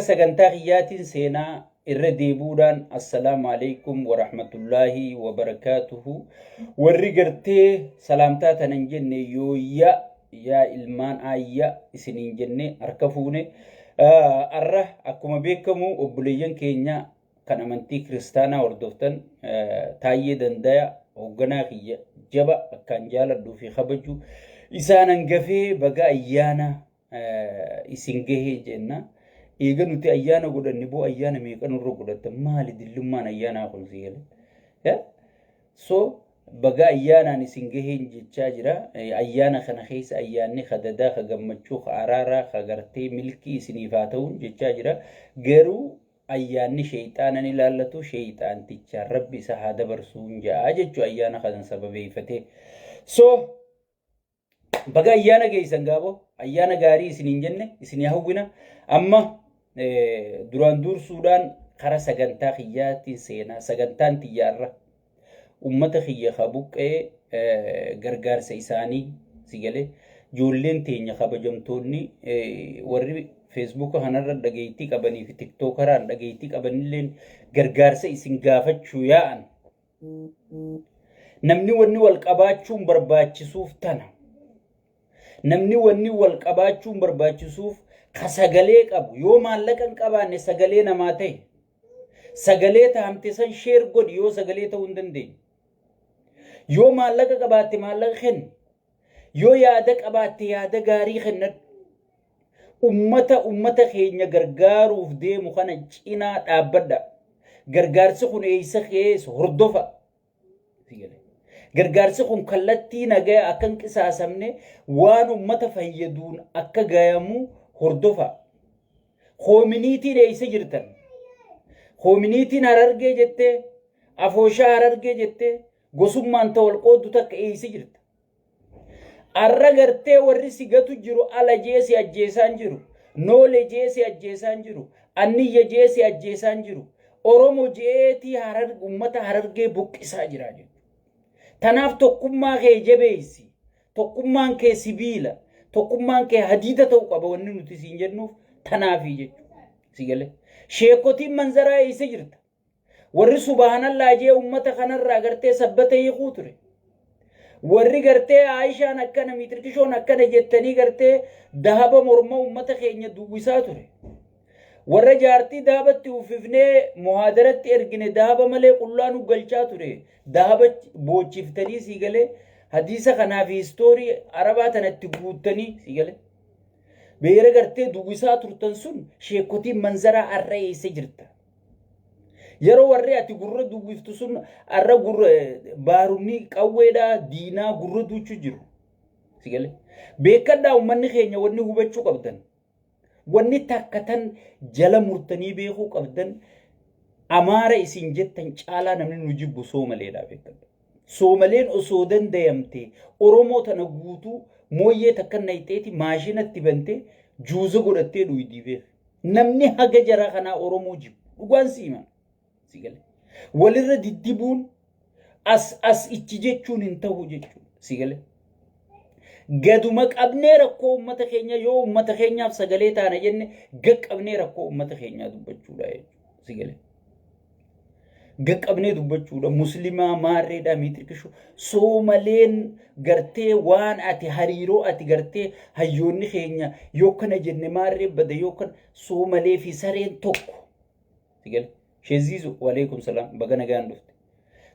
Sagantaa kiyyaatiin seenaa irra deebi'uudhaan, assalaamu alaikum warahmatullaahi wabarakaatuhu. Warri gartee salaamtaa tanan jenne, yooyya yaa ilmaan aayya isiniin jenne, harka fuune. Arra akkuma beekamu obboleeyyan keenya kan amantii kiristaanaa hordoftan, Taayyee Dandaya hoogganaa kiyya jaba akkaan jaaladhuu fi kabaju isaan hangafee, baga ayyaana isin gahee jenna. Eega nuti ayyaana godhanne boo ayyaana meeqa nurra godhatta? Maali dillummaan ayyaanaa kun si galee? So baga ayyaanaan isin gaheen jechaa jira. Ayyaana kana keessa ayyaanni ka dadaa, ka gammachuu, ka araaraa, ka gartee milkii isiniif haa ta'uun jechaa jira. Garuu ayyaanni sheeyxaana ni laallatu, sheeyxaantichaan rabbi isa haa dabarsuun ja'a jechuu ayyaana kana sababeeffatee. So baga ayyaana geessan gaaboo, ayyaana gaarii isiniin jenne, isinii hawwina. Amma duraan dursuudhaan kara sagantaa kiyyaatiin seenaa. Sagantaan tiyyaarra ummata kiyya ka buqqee gargaarsa isaanii si galee, ijoolleen teenya kabajamtoonni warri Feesbuuka kanarra dhageettii qabanii fi tiktookaraan dhageettii qabanilleen gargaarsa isin gaafachuu yaa'an. Namni wanni wal qabaachuun barbaachisuuf tana. Namni wanni wal qabaachuun barbaachisuuf ka sagalee qabu yoo maallaqa hin qabaanne sagalee namaa ta'e. Sagalee taamte san share godhi yoo sagalee ta'uu hin dandeenye. Yoo maallaqa qabaatte maallaqa kenni. Yoo yaada qabaatte yaada gaarii kennadhu. Ummata keenya gargaaruuf deemu kana cinaa dhaabbadha. Gargaarsi kun eessa keessa hordofa. Gargaarsi kun kallattii nagaa akka hin qisaasamne, waan ummata fayyaduun akka gayamu hordofa. Koominityn eessa jirtan? Koominityn Harargee jettee, Afooshaa Harargee jettee, gosummaan ta'u wal qooddu takka eessa jirta? Arra gartee warri si gatu jiru ala jee si ajjeesaan jiru. Noole jee si ajjeesaan jiru. Anniyya jee si ajjeesaan jiru. Oromo jeetii harar ummata Harargee buqqisaa jira jechuudha. Tanaaf tokkummaa kee jabeessi. Tokkummaan kee sibiila. Tokkummaan kee hadiida ta'uu qaba wanni nuti siin jennuuf tanaafi jechuudha. Si galee. Sheekotiin manzaraa eessa jirta? Warri subhaanallaa jee ummata kanarraa gartee sabbata hiikuu ture. Warri gartee Aayishaan akkana, miitirkishoon akkana jettanii gartee dahaba morma ummata keenya duwwisaa ture. Warra jaartii dahabatti uffifnee muhaadaratti ergine dahaba malee qullaa nu galchaa ture. Dahaba boochiftanii sii galee hadiisa kanaa fi istoorii arabaa tanatti guuttanii sii galee. Beera gartee duwwisaa turtan sun sheekotiin manzaraa arra eessa jirta? Yeroo warri ati gurra duwwiftu sun arra gurra baarumni qawweedhaa diinaa gurra duuchuu jiru. Si galee? Beekadhaa, uummanni keenya wanni hubachuu qabdan. Wanni takka tan jala murtanii beekuu qabdan, Amaara isin jettan caalaa namni nu jibbu Soomaleedhaa beekadha. Soomaleen osoo dandayamte Oromoo tana guutuu mooyyee takka nayxeeti maashinatti bantee juuza godhattee dhuydii beeka. Namni haga jara kanaa Oromoo jibbu. Dhugaan si hima. Si galee. Walirra diddibuun as as ichi jechuun hin ta'u jechuudha. Si galee. Gaduma qabnee rakkoo uummata keenya, yoo uummata keenyaaf sagalee taana jenne, gaqqabnee rakkoo uummata keenyaa dubbachuudha jechuudha. Si galee. Gaqqabnee dubbachuudha. Muslimaa maarreedhaa miitirkishuu Soomaleen gartee waan ati hariiroo ati gartee hayyoonni keenya yoo kana jenne maarree bada yoo kana Soomalee fi sareen tokko. Si galee. Sheeziizu, waleekum salaam, baga nagaan dhufte.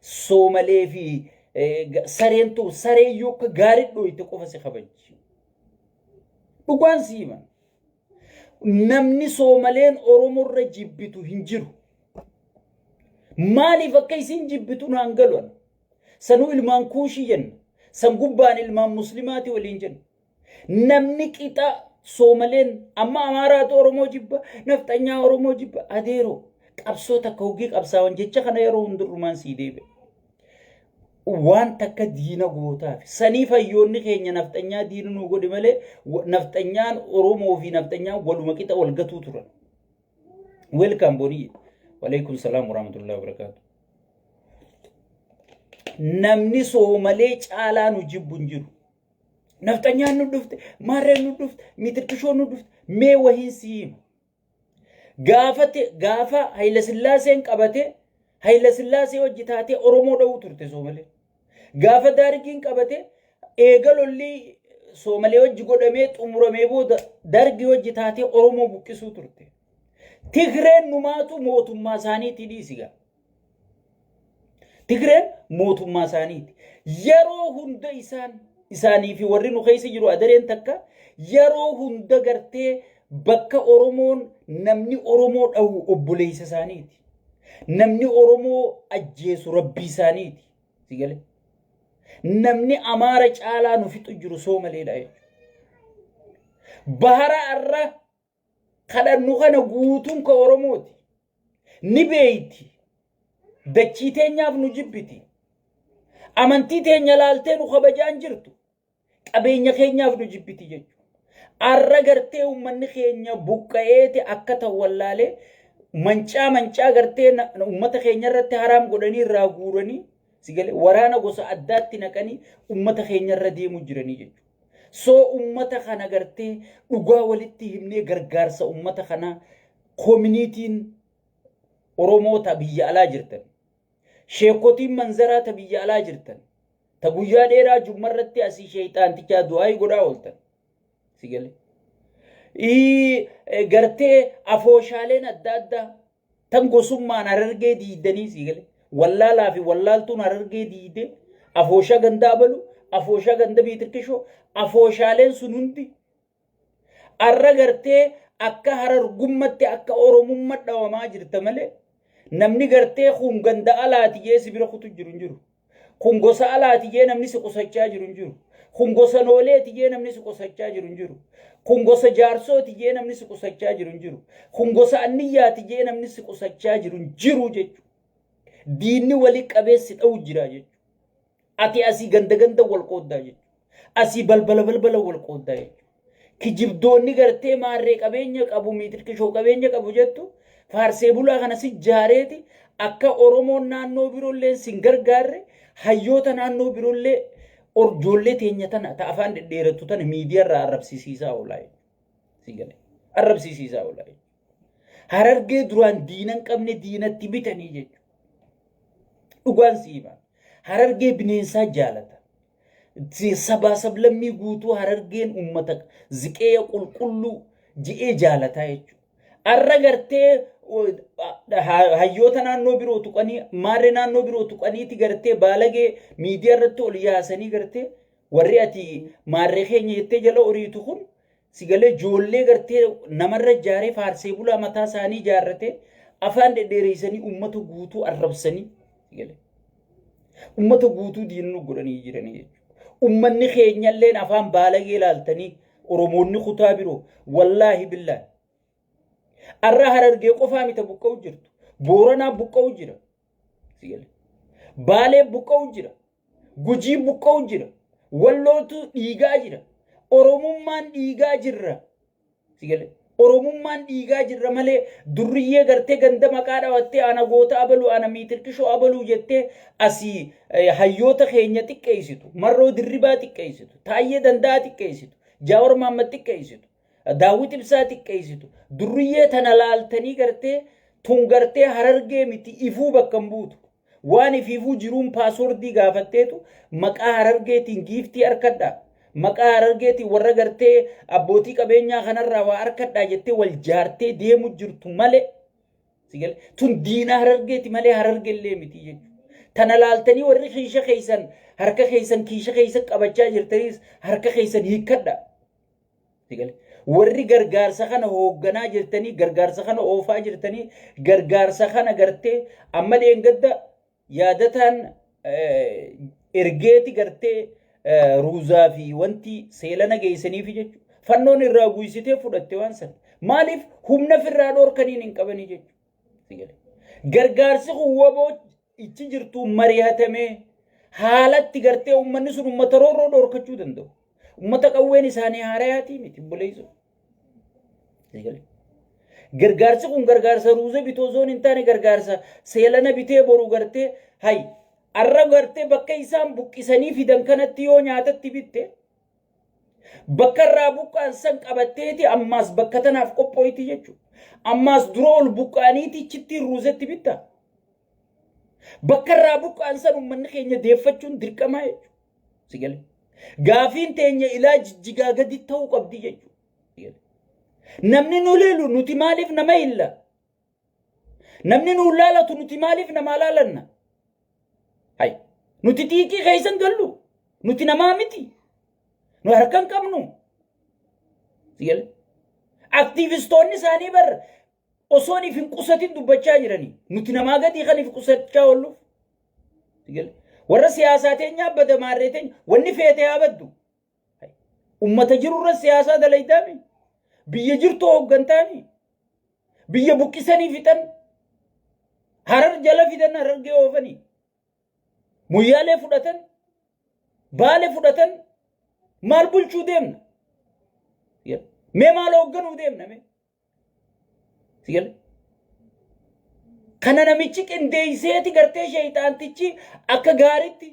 Soomalee fi sareen tokko, sareen yoo akka gaarii dhooyte qofa si kabajji. Dhugaan si hima. Namni Soomaleen Oromorra jibbitu hin jiru. Maaliif akka isin jibbitu naan galu ana. Sanuu ilmaan Kuushii jenna. San gubbaan ilmaan Muslimaati waliin jenna. Namni qixa Soomaleen amma Amaaraatu Oromoo jibba, nafxanyaa Oromoo jibba. Adeeroo, qabsoo takka hoggii qabsaawan jecha kana yeroo hundurrumaan sii deebi'a. Waan takka diina gootaaf. Sanii fayyoonni keenya nafxanyaa diina nuu godhe malee nafxanyaan Oromoo fi nafxanyaan waluma qixa wal gatuu turan. Welcome Bonii. Waleekum salaam warahmatullahi wabarakatuh. Namni Soomalee caalaa nu jibbu hin jiru. Nafxanyaan nu dhufte, maarreen nu dhufte, mitirkishoon nu dhufte, mee wahiin sii hima. Gaafa gaafa Hayilasillaaseen qabate Hayilasillaasee wajji taatee Oromoo dha'uu turte Soomalee. Gaafa Daargiin qabate eega lolli Soomalee wajji godhamee xumuramee booda Dargii wajji taatee Oromoo buqqisuu turte. Tigreen numaatu mootummaa isaaniitii dhiisiga. Tigreen mootummaa isaaniiti. Yeroo hunda isaan isaanii fi warri nu keessa jiru adareen takka yeroo hunda gartee bakka Oromoon namni Oromoo dhahu obboleessa isaaniiti. Namni Oromoo ajjeesu rabbii isaaniiti. Si galee? Namni Amaara caalaa nu fixu jiru Soomaleedha jechuudha. Bahara arra kadhannu kana guutuun ka Oromooti. Ni beeyti. Dachii teenyaaf nu jibbiti. Amantii teenya laaltee nu kabajaan jirtu. Qabeenya keenyaaf nu jibbiti jechuudha. Arra gartee uummanni keenya buqqa'eeti akka ta'u wallaalee mancaa mancaa gartee uummata keenya irratti haraam godhanii irraa guuranii si galee waraana gosa addaatti naqanii uummata keenya irra deemuu jiranii jechuudha. Soo ummata kana gartee dhugaa walitti himnee gargaarsa ummata kanaa koominiitiin Oromoo ta biyya alaa jirtan, sheekotiin manzaraa ta biyya alaa jirtan, ta guyyaa dheeraa jummarratti asii sheeyxaantichaa du'aayii godhaa ooltan. Si galee. Gartee afooshaaleen adda addaa tan gosummaan Harargee diidanii sii galee wallaalaa fi wallaaltuun Harargee diidee afooshaa ganda abalu afooshaa ganda biitirkishoo afooshaaleen sun hundi arra gartee akka harargummatti akka oromumma dhawamaa jirta malee namni gartee kun ganda alaati jee si bira kutu jiru hin jiru. Kun gosa alaati jee namni si qusachaa jiru hin jiru. Kun gosa nooleeti jee namni si qusachaa jiru hin jiru. Kun gosa jaarsooti jee namni si qusachaa jiru hin jiru. Kun gosa anniyyaati jee namni si qusachaa jiru hin jiru jechuudha. Diinni wali qabee si dha'u jira jechuudha. Ati asii ganda ganda wal qooddaa jechuudha. Asii balbala balbala wal qooddaa jechuudha. Kijibdoonni gartee maarree qabeenya qabu miitirkishoo qabeenya qabu jettu faarsee bulaa kana si jaareeti akka Oromoon naannoo biroollee sin gargaarre hayyoota naannoo biroollee ijoollee teenya tana ta afaan dhedheerattu tana miidiyaarraa arrabsisiisaa oolaa jechuudha. Arrabsisiisaa oolaa jechuudha. Harargee duraan diina hin qabne diinatti bitanii jechuudha. Dhugaan si hima. Harargee bineensaa jaalata. Sabaa sablammii guutuu Harargeen uummata ziqeeya qulqulluu ji'ee jaalataa jechuudha. Arra gartee hayyoota naannoo biroo tuqanii maarree naannoo biroo tuqaniiti gartee baalagee miidiyaa irratti ol yaasanii gartee warri ati maarree keenya jettee jala oriitu kun si galee ijoollee gartee namarra ijaaree faarsee bulaa mataa isaanii ijaarratee afaan dhedheereessanii uummata guutuu arrabsanii si galee uummata guutuu diinnu godhanii jiranii jechuudha. Uummanni keenyalleen afaan baalagee ilaaltanii Oromoonni kutaa biroo wallaahi billaahi. Arra Harargee qofaa mita buqqa'u jirtu. Booranaa buqqa'u jira. Si galee. Baalee buqqa'u jira. Gujii buqqa'u jira. Wallootu dhiigaa jira. Oromummaan dhiigaa jirra. Si galee. Oromummaan dhiigaa jirra malee durriyyee gartee ganda maqaa dhawattee ana goota abaluu ana miitirkishoo abaluu jettee asii hayyoota keenya xiqqeessitu marroo dirribaa xiqqeessitu taayyee danda'aa xiqqeessitu jaawar maammad xiqqeessitu daawwit ibsaa xiqqeessitu durriyyee tana laaltanii gartee tun gartee harargee miti ifuu bakka hin buutu. Waan ifiifuu jiruun paaswordii gaafatteetu maqaa Harargeetiin giiftii arkadhaa. Maqaa Harargeetiin warra gartee abbootii qabeenyaa kanarraa waa arkadhaa jettee wal jaartee deemu jirtu malee. Si galee? Tun diina Harargeeti malee Harargellee miti jechuudha. Tana laaltanii warri kiisha keessan harka keessan kiisha keessa qabachaa jirtanis harka keessan hiikkadhaa. Warri gargaarsa kana hoogganaa jirtanii, gargaarsa kana oofaa jirtanii, gargaarsa kana gartee amma dheengadda yaadataan ergeeti gartee ruuzaa fi wanti seelana geessaniifi jechuudha. Fannoon irraa guysitee fudhatte waan sana. Maaliif humna firraa dhoorkaniin hin qabanii jechuudha. Gargaarsi kun waboo ichi jirtuun mari'atamee haalatti gartee uummanni sun uummata roorroo dhoorkachuu danda'u. Uummata qawween isaanii haarayaatii miti obboleessoo. Gargaarsi kun gargaarsa ruuza bitoo osoo hin taane gargaarsa seelana bitee boru gartee hay arra gartee bakka isaan buqqisanii fidan kanatti yoo nyaatatti bitte Bakka irraa buqqaan san qabatteeti ammaas bakka tanaaf qophooyti jechuudha. Ammaas dura ol buqqaaniiti ichitti ruuzetti bitta. Bakka irraa buqqaan san uummanni keenya deeffachuun dirqamaa jechuudha. Si galee. Gaafiin teenya ilaa jijjigaa gadi ta'uu qabdi jechuudha. Namni nu leelu nuti maaliif nama hilla? Namni nu laalatu nuti maaliif namaa laalanna? Hay nuti xiiqii keessa hin gallu. Nuti namaa miti. Nu harka hin qabnu. Si galee. Aktiivistoonni isaanii bar osoon if hin qusatin dubbachaa jiranii. Nuti namaa gadii kan if qusachaa oolluuf. Si galee. Warra siyaasaa teenyaa bada maarree teenya wanni feete haa baddu. Ummata jirurra siyaasaa dalaydaami. Biyya jirtu hooggantaami. Biyya buqqisanii fixan. Harar jala fidan harargee oofanii. Muyyaalee fudhatan. Baale fudhatan. Maal bulchuu deemna? Mee maal hoogganuu deemna mee? Sigale. Kana namichi qindeesseeti gartee sheeyxaantichi akka gaariitti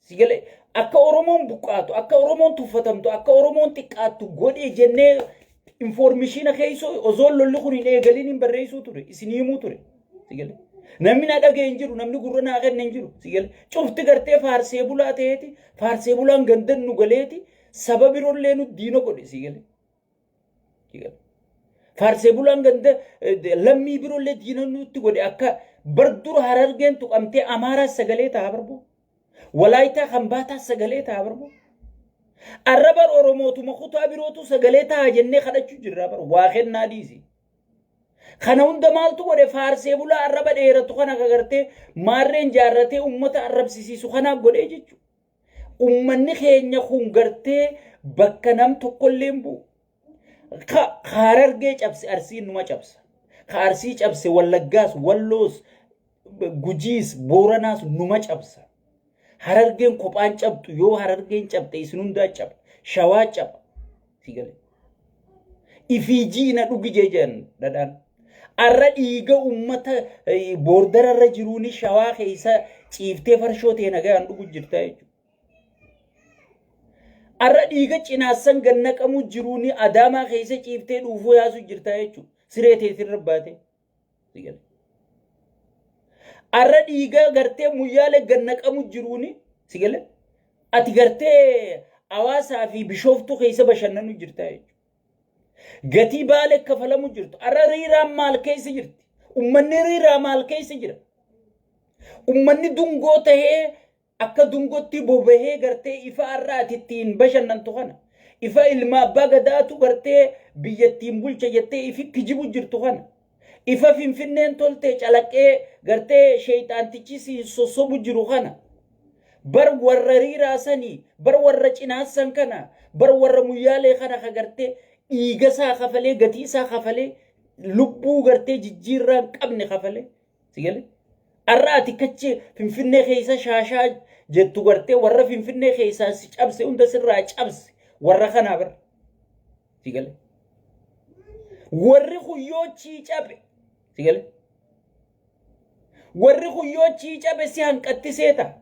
Sigale akka Oromoon buqqaatu, akka Oromoon tuffatamtu, akka Oromoon xiqqaattu godhe jennee infoormishiina keessoo osoo lolli kun hin eegaliin hin barreessuu ture, isin himuu ture. Sigale. Namni na dhaga'e hin jiru, namni gurra naa kenne hin jiru. Sigale. Cufti gartee faarsee bulaa ta'eeti, faarsee bulaan gandan nu galeeti, saba biroollee nu diina godhe sigale. Faarsee bulaan ganda lammii biroollee diina nutti godhe akka bar dura harargeen tuqamtee Amaaraas sagalee ta'a barboo. Walaayitaa Kambaataa sagalee ta'a barboo. Arra bar Oromootuma kutaa birootu sagalee ta'a jennee kadhachuu jirra bar waa kennaa dhiisi. Kana hunda maaltu godhe faarsee bulaa arraba dheeratu kana kagartee maarreen jaarratee uummata arrabsisiisu kanaaf godhee jechuudha. Ummanni keenya kun gartee bakka nam tokkollee hin bu'u. Ka Harargee cabse Arsiin numa cabsa. Ka Arsii cabse Wallaggaas, Walloos, Gujiis, Booranaas numa cabsa. Harargeen kophaan cabxu yoo Harargeen cabxe isin hundaa caba. Shawaa caba. Si galee. Ifii jiina dhugi jee jedhan dhadhaan. Arra dhiiga ummata boordara irra jiruuni shawaa keessa ciiftee farshoo ta'e nagayaan dhugu jirta jechuudha. Arra dhiiga cinaassan gad naqamu jiruuni adaamaa keessa ciiftee dhuufuu yaasu jirta jechuudha. Siree teetirra baatee. Arra dhiiga gartee muyyaalee gad naqamu jiruuni si galee. Ati gartee hawaasaa fi bishooftuu keessa bashannanu jirta jechuudha. Gatii baalee kafalamu jirtu. Arra riiraan maal keessa jirti? Ummanni riiraa maal keessa jira? Ummanni dungoo tahee akka dungootti bobahee gartee ifa har'a ati ittiin bashannantu kana. Ifa ilma abbaa gadaatu gartee biyyattiin bulcha jettee ifi kijibu jirtu kana. Ifa Finfinneen tolte calaqqee gartee sheeyxaantichi siin sossobu jiru kana. Bar warra riiraa sanii, bar warra cinaassan kana, bar warra muyyaalee kana ka gartee dhiiga isaa kafalee, gatii isaa kafalee, lubbuu gartee jijjiirraa hin qabne kafalee. Si galee? Har'a ati kachi Finfinnee keessa shaashaa jettu gartee warra Finfinnee keessaa si cabse hunda sirraa cabse warra kanaa bar. Si galee? Warri kun yoo chii cabe si galee? Warri kun yoo chii cabe si hanqatti seeta.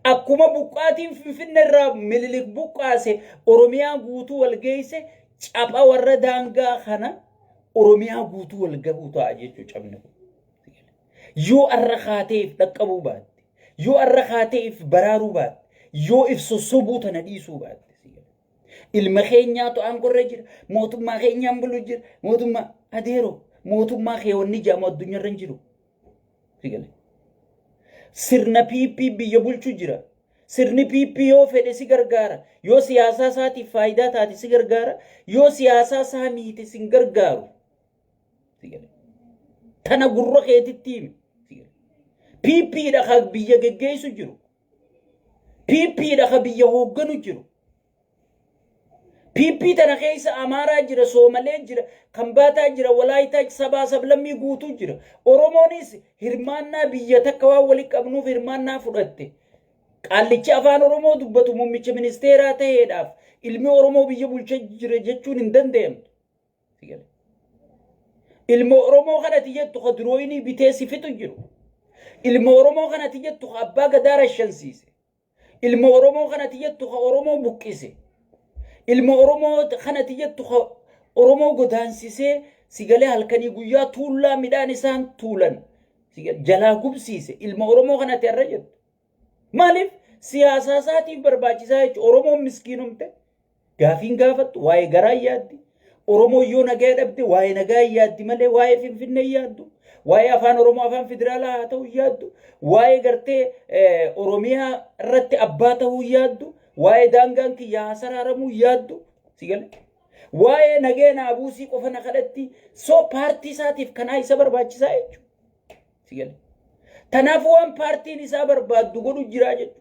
Akkuma buqqaatiin Finfinnee irraa Minilik buqqaase Oromiyaa guutuu wal geesse capha warra daangaa kana Oromiyaa guutuu wal gahuu ta'a jechuu cabni kun. Yoo arra kaatee if dhaqqabuu baatte, yoo arra kaatee if baraaruu baatte, yoo if sossobuu tana dhiisuu baatte. Ilma keenyaatu aangorra jira, mootummaa keenyaan bulu jira, mootummaa adeeroo mootummaa kee wanni jedhamu addunyaarra hin jiru. Sirna PP biyya bulchu jira. Sirni PP yoo fedhe si gargaara. Yoo siyaasaa isaatiif faayidaa taate si gargaara. Yoo siyaasaa isaa miite si hin gargaaru. Tana gurra keetitti himi. PP dha ka biyya geggeessu jiru. PP dha ka biyya hoogganu jiru. PP tana keessa Amaaraa jira, Soomalee jira, Kambaataa jira, Walaayitaa sabaa sablammii guutuu jira. Oromoonis hirmaannaa biyya takka waan walitti qabnuuf hirmaannaa fudhatte. Qaallichi afaan Oromoo dubbatu muummicha ministeeraa ta'eedhaaf ilmi Oromoo biyya bulcha jira jechuun hin danda'amtu. Ilma Oromoo kanati jettu ka durooyinii bitee si fixu jiru. Ilma Oromoo kanati jettu ka abbaa gadaa rashansiise. Ilma Oromoo kanati jettu ka Oromoo buqqise. Ilma Oromoo kanati jettu ka Oromoo godaansisee sigalee halkanii guyyaa tuullaa midhaan isaan tuulan jalaa gubsiise ilma Oromoo kanatti har'a jettu. Maaliif siyaasaa isaatiif barbaachisaa jechuudha. Oromoon miskiinumte gaafiin gaafattu waa'ee garaa yaaddi. Oromoon yoo nagaa dhabde waa'ee nagaa yaaddi malee waa'ee Finfinnee yaaddu. Waa'ee afaan Oromoo afaan federaalaa haa ta'u yaaddu. Waa'ee gartee Oromiyaa irratti abbaa ta'uu yaaddu. Waa'ee daangaan kiyya haa saraaramuu yaaddu. Si galee? Waa'ee nagaya naa buusii qofa na kadhatti. So paartii isaatiif kanaa isa barbaachisaa jechuudha. Si galee? Tanaaf waan paartiin isaa barbaaddu godhu jiraa jechuudha.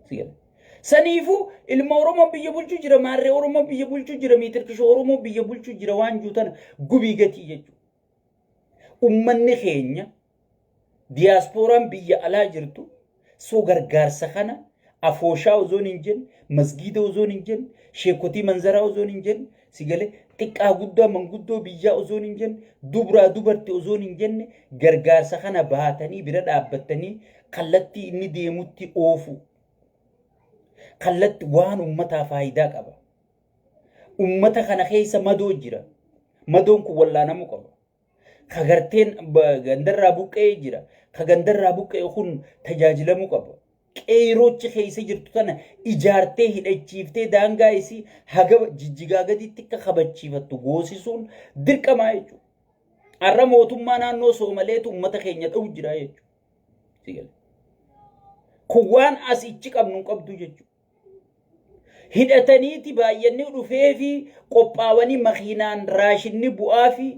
Si galee? Saniifuu ilma Oromoo biyya bulchuu jira, maarree Oromoo biyya bulchuu jira, miitirkishoo Oromoo biyya bulchuu jira waan jiru tana gubii gatii jechuudha. Ummanni keenya diyaaspooraan biyya alaa jirtu soo gargaarsa kana afooshaa osoon hin jenne, masgiida osoon hin jenne, sheekotii manzaraa osoon hin jenne, si galee xiqqaa guddaa manguddoo biyyaa osoon hin jenne, dubraa dubarti osoon hin jenne gargaarsa kana baatanii bira dhaabbattanii kallattii inni deemutti oofu. Kallatti waan ummataa faayidaa qaba. Ummata kana keessa madoo jira. Madoon kun wallaanamuu qaba. Ka garteen gandarraa buqqa'ee jira. Ka gandarraa buqqa'e kun tajaajilamuu qaba. Qeeroochi keessa jirtu tana ijaartee hidhachiiftee daangaa isii haga jijjigaa gaditti akka kabachiifattu goosisuun dirqamaa jechuudha. Har'a mootummaa naannoo Soomaleetu uummata keenya dha'u jira jechuudha. Kun waan as ichi qabnu hin qabdu jechuudha. Hidhataniiti baay'anni dhufee fi qophaawanii makiinaan raashinni bu'aa fi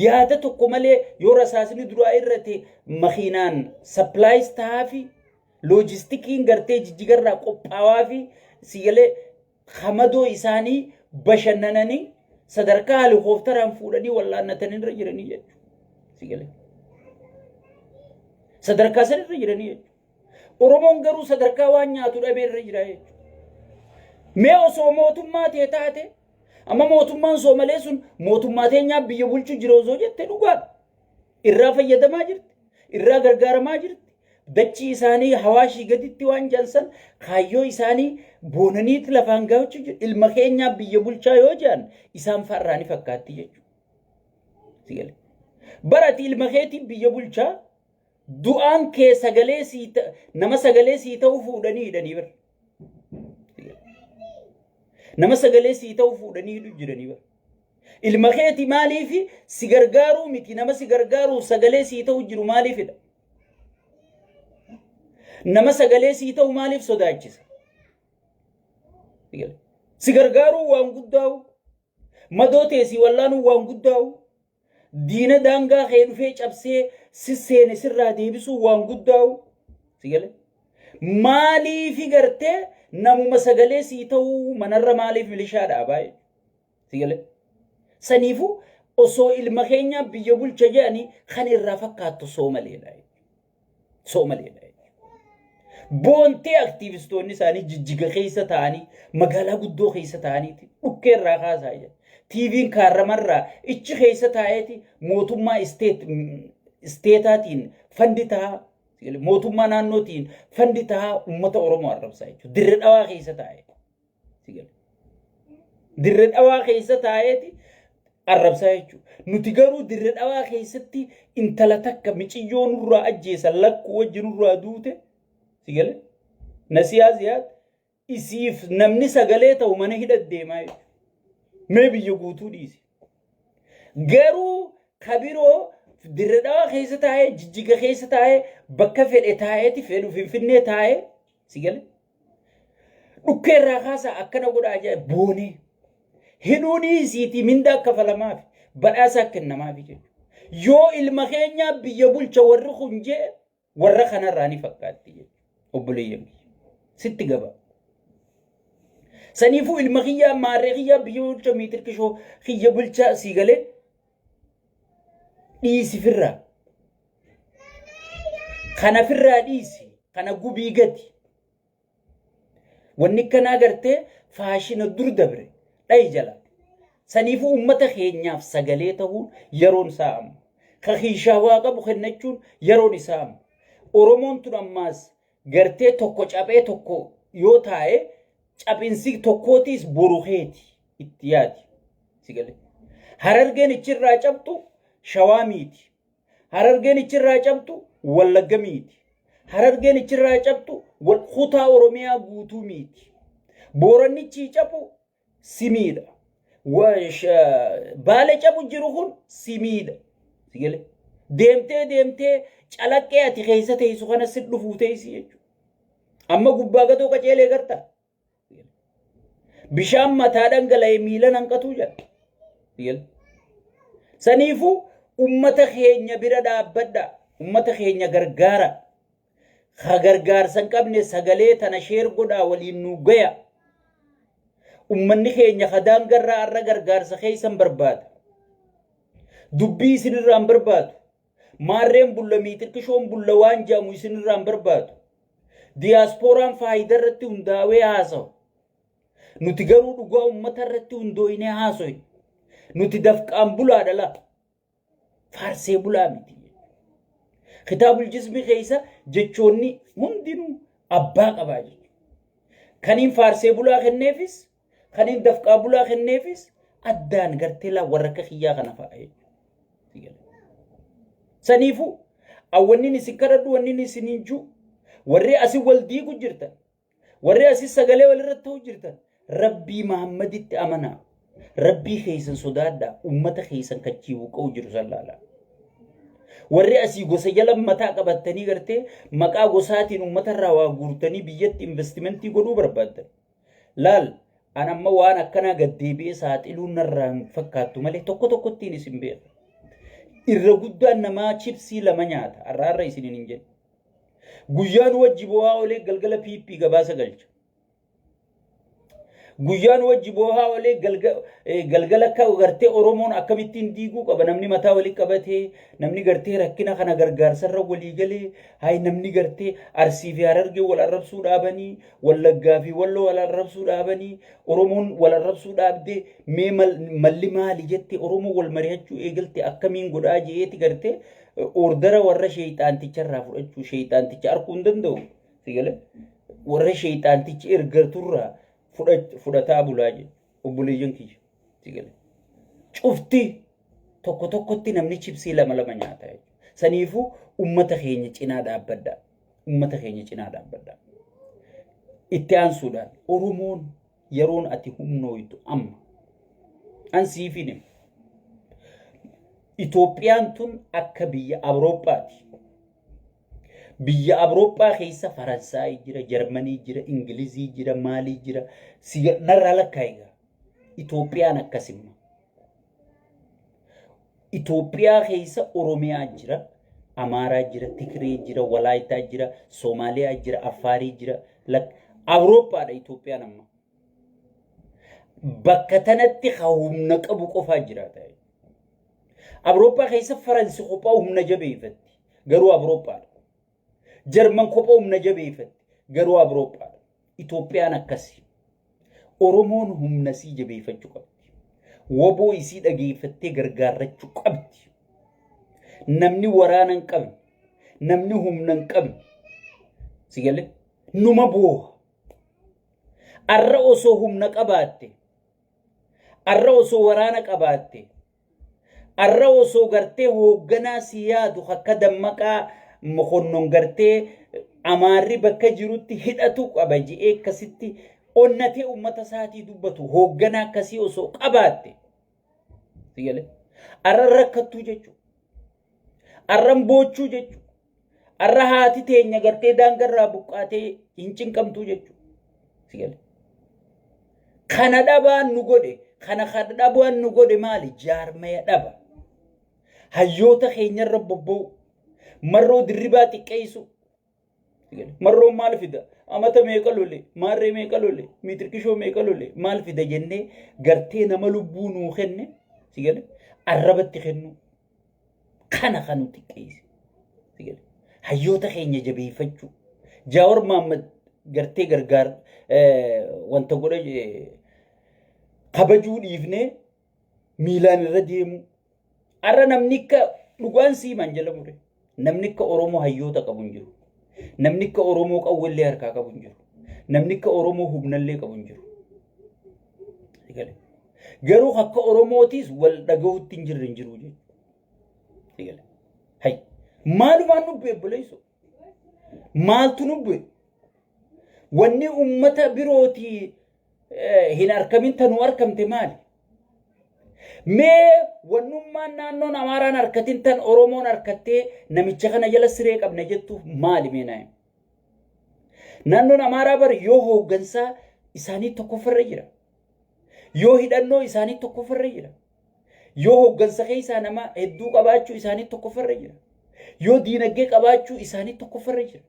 yaada tokko malee yoo rasaasni duraa irrate makiinaan sappilaayis ta'aa fi loojistikiin gartee jijjigarraa qophaawaa fi sigalee hamadoo isaanii bashannananii sadarkaa halikooftaraan fuudhanii wallaannatanii irra jiranii jechuudha. Sigalee. Sadarkaa san irra jiranii jechuudha. Oromoon garuu sadarkaa waan nyaatu dhabee irra jira jechuudha. Mee osoo mootummaa ta'e taate amma mootummaan Soomalee sun mootummaa teenyaa biyya bulchuu jira osoo jette dhugaadha. Irraa fayyadamaa jirti. Irraa gargaaramaa jirti. Dachii isaanii hawaashii gaditti waan jedhan kaayyoo isaanii boonaniiti lafaan gaachuu jiru. Ilma keenyaa biyya bulchaa yoo jedhan isaan farraa ni fakkaatti jechuudha. Barati ilma keetiin biyya bulchaa du'aan kee sagalee sii nama sagalee sii ta'u fuudhanii hidhanii bara. Nama sagalee sii ta'u fuudhanii hidhu jiranii bara. Ilma keeti maaliif si gargaaruu miti nama si gargaaruuf sagalee sii ta'u jiru maaliifidha? Nama sagalee sii ta'u maaliif sodaachisa? Si gargaaruu waan guddaa'u madoo tee si wallaanuu waan guddaa'u Diina daangaa kee dhufee cabsee si seene sirraa deebisuu waan guddaa'u. Si gale? Maaliifi gartee namuma sagalee sii ta'uu manarra maaliif milishaa dhaabaa jechuudha. Si gale? Saniifuu osoo ilma keenyaa biyya bulcha jedhanii kan irraa fakkaattu soomaleedha. Soomaleedha. Boontee aktiivistoonni isaanii jijjiga keessa taa'anii magaalaa guddoo keessa taa'aniiti dhukkee irraa kaasaa jira. TV'n kaarramarraa ichi keessa taa'eeti mootummaa isteetaatiin fandi ta'a mootummaa naannootiin fandi ta'a uummata Oromoo arrabsaa jechuudha. Dirre dhawaa keessa taa'ee. Dirre dhawaa keessa taa'eeti arrabsaa jechuudha. Nuti garuu dirre dhawaa keessatti intala takka miciyyoo nurraa ajjeesan lakkuu wajji nurraa duute si galee nasiyaa ziyaad isiif namni sagalee ta'u mana hidha deemaa jechuudha. Mee biyya guutuu dhiisi. Garuu kabiroo dirre dhawaa keessa taa'ee jijjiga keessa taa'ee bakka fedhe taa'eeti fedhu finfinnee taa'ee si galee Dhukkee irraa kaasaa akkana godhaa jee boonee. Hidhuu dhiisiitii mindaa kafalamaaf badhaasaa kennamaaf jechuudha. Yoo ilma keenyaa biyya bulcha warri kun jee warra kanarraa ni fakkaatti jechuudha. Obboleeyyan kiyya. Sitti gaba. Saniifuu ilma kiyyaa maarree kiyyaa biyya bulcha miitir kishoo kiyya bulchaa sii galee dhiisi firraa. Kana firraa dhiisi. Kana gubii gati. Wanni akkanaa gartee faashina dur dabre dhayi jala. Saniifuu uummata keenyaaf sagalee ta'uun yeroon isaa amma. Ka kiishaa waa qabu kennachuun yeroon isaa amma. Oromoon tun ammaas gartee tokko caphee tokko yoo taa'e caphinsi tokkootiis boru keeti. Itti yaadi. Si galee. Harargeen ichirraa cabxu Shawaa miiti. Harargeen ichirraa cabxu Wallagga miiti. Harargeen ichirraa cabxu kutaa Oromiyaa guutuu miiti. Booranni ichii cabu si miidha. Baale cabu jiru kun si miidha. Si galee. Deemtee deemtee calaqqee ati keessa teessu kana si dhufuu teessi jechuudha. Amma gubbaa gadoo qaceelee gartaa. Bishaan mataa dhangala'e miila hanqatuu jedha. Saniifuu ummata keenya bira dhaabbadha. Ummata keenya gargaara. Ka gargaarsa hin qabne sagalee tana sheer godhaa waliin nuu gaya. Ummanni keenya ka daangarraa arra gargaarsa keessan barbaada. Dubbii isinirraa hin barbaadu. Maarreen bulla miixirqishoon bulla waan jedhamu isinirraa hin barbaadu. Diyaaspooraan faayidaa irratti hundaa'ee haasawa. Nuti garuu dhugaa uummata irratti hundooynee haasoyna. Nuti dafqaan bulaadha laa. Faarsee bulaa miti. Kitaabul jismi keessa jechoonni hundinuu abbaa qabaa jechuudha. Kaniin faarsee bulaa kenneefis, kaniin dafqaa bulaa kenneefis addaan gartee laa warra akka kiyyaa kana fa'a jechuudha. Saniifuu awwannin isin kadhadhu wannin isin hin jiru warri asii wal diigu jirtan warri asii sagalee walirratti ta'u jirtan rabbii Muhammaditti amanaa rabbii keessan sodaadhaa ummata keessan kachii buqqa'u jiru san laalaa. Warri asii gosa jala mataa qabattanii gartee maqaa gosaatiin ummata irraa waa guurtanii biyyatti investimentii godhuu barbaaddan. Laal an amma waan akkanaa gad deebi'ee saaxiluun narraa hin fakkaattu malee tokko tokkottiin isin beeka. Irra guddaan namaa chipsii lama nyaata har'a har'a isiniin hin jedhu. Guyyaan wajji bo'aa olee galgala PP gabaasa galcha. Guyyaan wajji boohaa olee galgala akka gartee Oromoon akkamittiin diiguu qaba namni mataa walii qabatee namni gartee rakkina kana gargaarsarra walii galee hay namni gartee Arsii fi Harargee wal arrabsuu dhaabanii Wallaggaa fi Walloo wal arrabsuu dhaabanii Oromoon wal arrabsuu dhaabdee mee malli maali jette Oromoo wal mari'achuu eegalte akkamiin godhaa je'eeti gartee oordara warra sheeyxaanticharraa fudhachuu sheeyxaanticha arguu hin danda'u. Si galee? Warra sheeyxaantichi ergaturraa fudhataa bulaa jedhu obboleeyyan kiyya. Si galee? Cufti tokko tokkotti namni chipsii lama lama nyaata jechuudha. Saniifuu ummata keenya cinaa dhaabbadhaa. Ummata keenya cinaa dhaabbadhaa. Itti aansuudhaan Oromoon yeroon ati humnooytu amma. An siifin hima. Itoophiyaan tun akka biyya Awurooppaati. Biyya Awurooppaa keessa Faransaay jira, Jarmanii jira, Ingilizii jira, maalii jira. Si narraa lakkaa'i egaa. Itoophiyaan akkasimma. Itoophiyaa keessa Oromiyaa jira, Amaaraa jira, Tigree jira, Walaayitaa jira, Soomaaliyaa jira, Affaarii jira. Awurooppaadha Itoophiyaan amma. Bakka tanatti ka humna qabu qofaa jiraata. Awurooppaa keessa Faransi kophaa humna jabeeffatti. Garuu Awurooppaadha. Jarman kophaa humna jabeeffatti. Garuu Awurooppaadha. Itoophiyaan akkasi. Oromoon humna isii jabeeffachuu qabdi. Woboo isii dhageeffattee gargaarrachuu qabdi. Namni waraana hin qabne, namni humna hin qabne, si galee numa booha. Arra osoo humna qabaatte, arra osoo waraana qabaatte, arra osoo gartee hoogganaa si yaadu akka dammaqaa mokonnon gartee amaarri bakka jirutti hidhatu qaba je'ee akkasitti onnatee uummata isaatii dubbatu hoogganaa akkasii osoo qabaatte. Si galee? Arra rakkattuu jechuudha. Arran boochuu jechuudha. Arra haati teenya gartee daangarraa buqqaatee hin cinqamtuu jechuudha. Si galee? Kana dhabaan nu godhe, kana kana dhabaan nu godhe maali? Jaarmaya dhaba. Hayyoota keenyarra bobba'u. Marroo dirribaa xiqqeessu. Marroon maal fida? Amata meeqa lole? Maarree meeqa lole? Miitirkishoo meeqa lole? Maal fida jennee gartee nama lubbuu nuu kenne si gale arrabatti kennu. Kana kan nu xiqqeesse. Si gale. Hayyoota keenya jabeeffachuu. Jaawar Mahammad gartee gargaar wanta godha kabajuu dhiifnee miilaan irra deemuu. Har'a namni akka dhugaan siiman jala mure. Namni akka Oromoo hayyoota qabu hin jiru. Namni akka Oromoo qawwellee harkaa qabu hin jiru. Namni akka Oromoo humnallee qabu hin jiru. Garuu akka Oromootiis wal dhagahutti hin jirre hin jiru jechuudha. Hay maalumaan nu bu'e obboleessoo? Maaltu nu bu'e? Wanni ummata birootii hin arkamin tanuu arkamte maali? Mee wannummaan naannoon Amaaraan harkatin tan Oromoon harkattee namicha kana jala siree qabna jettuuf maali mee naa? Naannoon Amaaraa bar yoo hooggansaa isaanii tokkoffarra jira. Yoo hidhannoo isaanii tokkoffarra jira. Yoo hooggansa keessaa nama hedduu qabaachuu isaanii tokkoffarra jira. Yoo diinagdee qabaachuu isaanii tokkoffarra jira.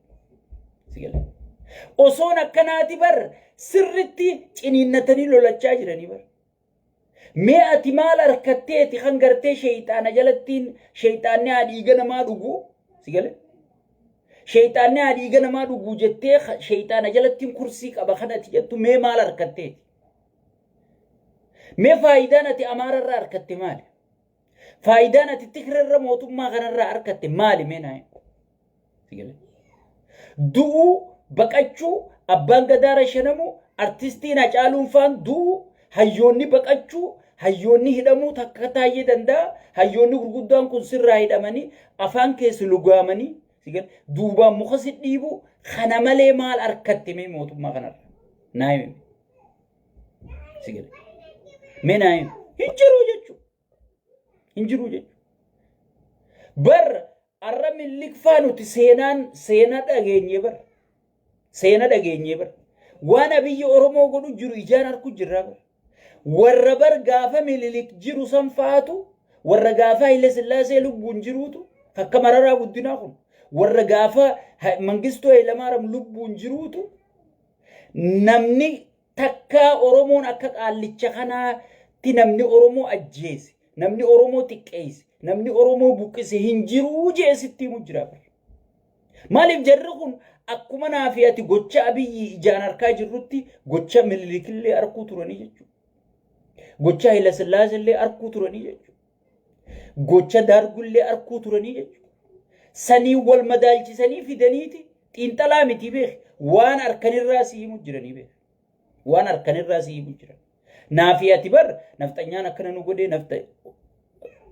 Sigala. Osoon akkanaati bar sirritti ciniinnatanii lolachaa jiranii bar. Mee ati maal harkatteeti kan gartee sheeyxaana jalattiin sheeyxaanni haa dhiiga namaa dhugu si gale? Sheeyxaanni haa dhiiga namaa dhugu jettee sheeyxaana jalattiin kursii qaba kan ati jettu mee maal harkatteeti? Mee faayidaan ati Amaararraa harkatte maali? Faayidaan ati Tigrarra mootummaa kanarraa harkatte maali mee naa himi? Si galee? Du'uu, baqachuu, abbaan gadaa rashanamuu, artistiin Hacaaluun faan du'uu, hayyoonni baqachuu, hayyoonni hidhamuu takka taayyee danda'a, hayyoonni gurguddaan kun sirraa hidhamanii afaan keessa lugaamanii si galee? Duubaan muka si dhiibuu kana malee maal harkatte mee mootummaa kanarra? Naa himi. Si galee? Mee naa himi. Hin jiru jechuudha. Hin jiru jechuudha. Bar arra millikfaa nuti seenaan seena dhageenyee bar. Seena dhageenyee bar. Waan Abiyyi Oromoo godhu jiru ijaan arku jirraa bar. Warra bar gaafa Mililik jiru san faatu warra gaafa Haile Sillaasee lubbuun jiruutu akka Mararaa Guddinaa kun warra gaafa Mangistuu Hayilamaariyaam lubbuun jiruutu namni Takkaa Oromoon akka qaallicha kanaatti namni Oromoo ajjeese, namni Oromoo xiqqeesse, namni Oromoo buqqise hin jiruu jee sitti himu jira. Maaliif jarri kun akkuma naa fi ati gocha Abiyyi ijaan harkaa jirrutti gocha Minilikillee arkuu turanii jechuudha. Gocha Hayilasillaasee arkuu turanii jechuudha. Gocha Daargullee arkuu turanii jechuudha. Sanii wal madaalchisanii fidaniiti xiinxalaa miti beek waan harkanirraa si himu jiranii beek. Waan harkanirraa si himu jiran. Naa fi ati bar nafxanyaan akkana nu godhee nafxa